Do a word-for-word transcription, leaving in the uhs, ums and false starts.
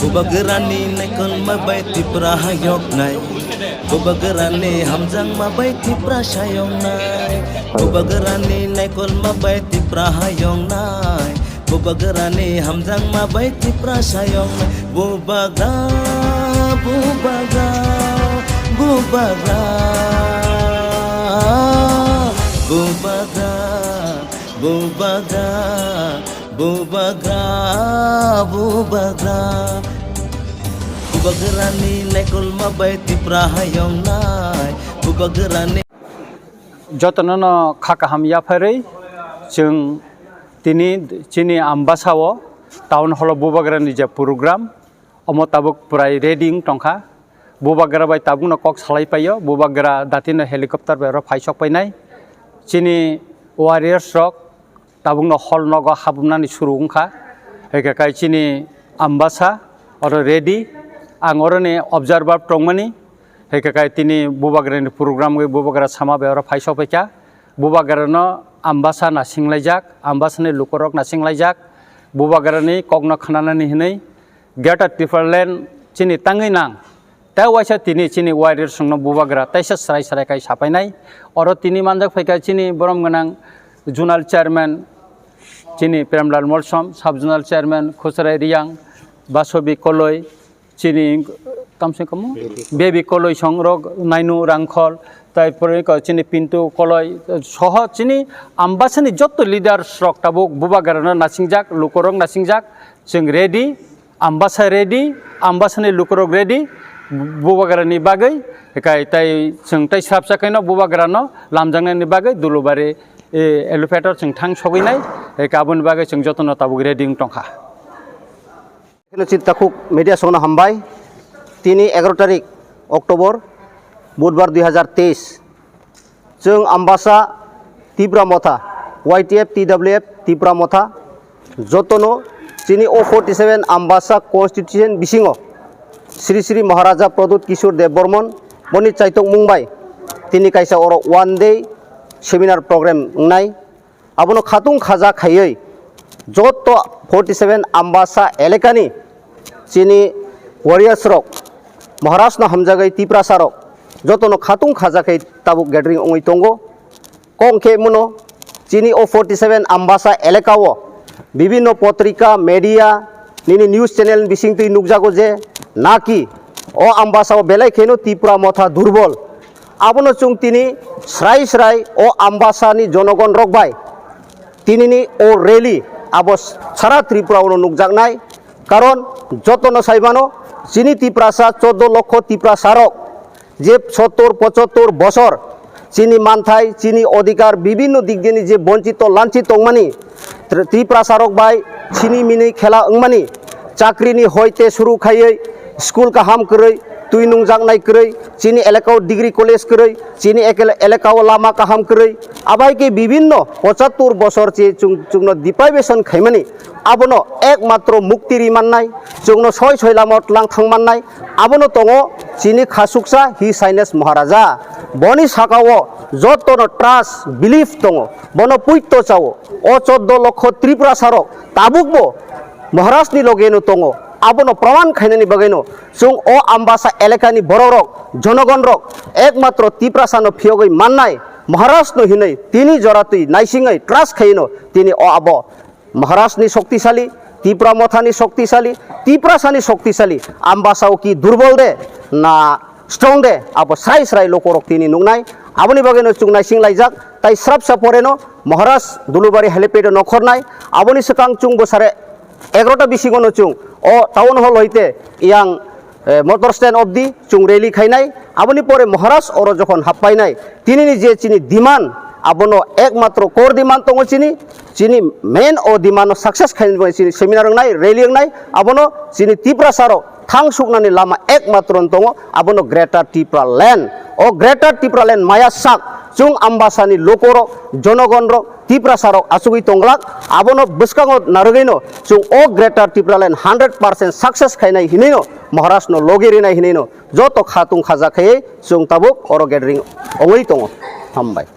Bubagrani naikolma bai Tipra hayoknai. Bubagrani hamjakma bai Tipra sayoknai. Bubagrani naikolma bai Tipra hayoknai. Bubagrani hamjakma bai Tipra sayoknai. Bubagra, bubagra, bubagra. Bubagra, bubagra. Bubagra, bubagra, bubagrani naikolma bai Tipra hayoknai, bubagrani. Jotono no kha kaham yapharwi chwng tini chini Ambasa o town hall o bubagrani je program, omo tabuk pwrai ready wng tongkha. Bubagra bai tabukno kok salai paio. Bubagra datino helicopter bai oro phaisok painai. Chini warriors rok tabukno hall nogo habumnani suru wngkha. Hai khe kai chini Ambasa oro ready. Ang oroni observer tongmani. Hai khe kai tini bubagrani program bai bubagra sama bai oro phaisok paikha. Bubagrano Ambasa nasinglaijak, Ambasani lukurok nasinglaijak. Bubagrani kokno khnanani hinwi Greater Tipraland chini tangwi nang. Tei waisa tini chini warriors rokno bubagra teisa srai srai kai sapainai. Oro tini manjak phaikha chini borom gwnang zonal chairman chini Premlal Molsom, sub zonal chairman Khosrai Riang, Basobi Koloi, chini kamse kamo Baby Koloi songrok, Nainu Rangkhol, tai pore ko chini Pintu Koloi soho chini Ambasani jotto leaders rok tabuk bubagrano nasingjak, lukurok nasingjak, chwng ready. Ambasa ready, Ambasani lukurok ready, bubagrani bagwi, kai tai chwng tai srapsa kaino bubagrano lamjaknani bagwi Dulubari, eh, elevator chwng thang sogwinai, eh, aboni bagwi chwng jotono tabuk ready wng tongkha. Ekheno chitakhuk media songno hambai. Tini egaroh tarik October, Budbar dui hazar teis. Chwng Ambasa Tipra Motha, Y T F, T W F, Tipra Motha, jotono chini O forty seven Ambasa constitution bisingo Sri Sri Maharaja Pradyut Kishore Dev Barman boni chaitokmung bai tini kaisa oro one day seminar program wngnai. Abono khatung khaja khaiwi joto forty seven Ambasa elekani chini warriors rok, Maharaj no hamjagwi Tiprasa rok jotono khatung khaja khai tabuk gathering wngwi tongo. Kok khe mano chini o forty seven Ambasa elaka o bibinno potrika, media, nini news channel bisingtwi nukjago je naki o Ambasa o belai kheno Tipra Motha durbol. Abono chwng tini srai srai o Ambasani jonogon rok bai tinini o rally abo sara Tripura o nukjaknai. Karon jotono saimano chini Tiprasa chordo lokho Tiprasa rok je sottor pochottor bosor chini manthai, chini odhikar bibinno dik dini je bonchito lanchit tongmani, Tri-, Tiprasa rok bai chini mini khela wngmani, chakrini hoite suru khaiwi school kaham kwrwi, twi nungjaknai kwrwi, chini elakao degree college kwrwi, chini ekel-, elakao lama kaham kwrwi, abai khe bibinno pochattor bosor che chung, chungno deprivation khaimani, abono ekmatro mukti ri mannai, chwngno soi soi lama tlang thang mannai, abono tongo chini khasuksa His Highness Maharaja. Boni sakao jotono trust, belief tongo, bono puito chao. O chordo lokho Tripura sarok tabukbo Maharajni logeno tongo. Abono proman khainani bagwino chwng o Ambasa elakani borokrok, jonogonrok ekmatro Tiprasano phiyogwi mannai Maharajno hinwi tini joratwi naisingwi trust khaino tini o abo Maharajni shoktisali, Tipra Mothani shoktisali, Tiprasani shoktisali, Ambasao ki durbol de na strong de, abo srai srai lokorok tini nuknai. Aboni bagwino chwng naising laijak, tai srapsa poreno Maharaj Dulubari helipad o nokhornai. Aboni swkang chwng bwsare egarota bisingono chwng o town hall hoite yang eh, motor stand obdi chwng rally khainai. Aboni pore Maharaj oro jokhon happainai, tinini je chini demand, abono ekmatro core demand tongo chini, chini main o demand no success khainani bagwi chini seminar wngnai, rally wngnai, abono chini Tiprasa rok thang suknani lama ekmatro no tongo, abono Greater Tipraland. O Greater Tipraland maya sak chwng Ambasani lokorok, jonogonrok, Tiprasa rok achugwi tonglak, abono bwskango narwgwino chwng o Greater Tipraland hundred percent success khainai hinwino Maharajno logi rinai hinwino joto khatung khaja khaiwi chwng tabuk oro gathering ongwi tongo. Hambai.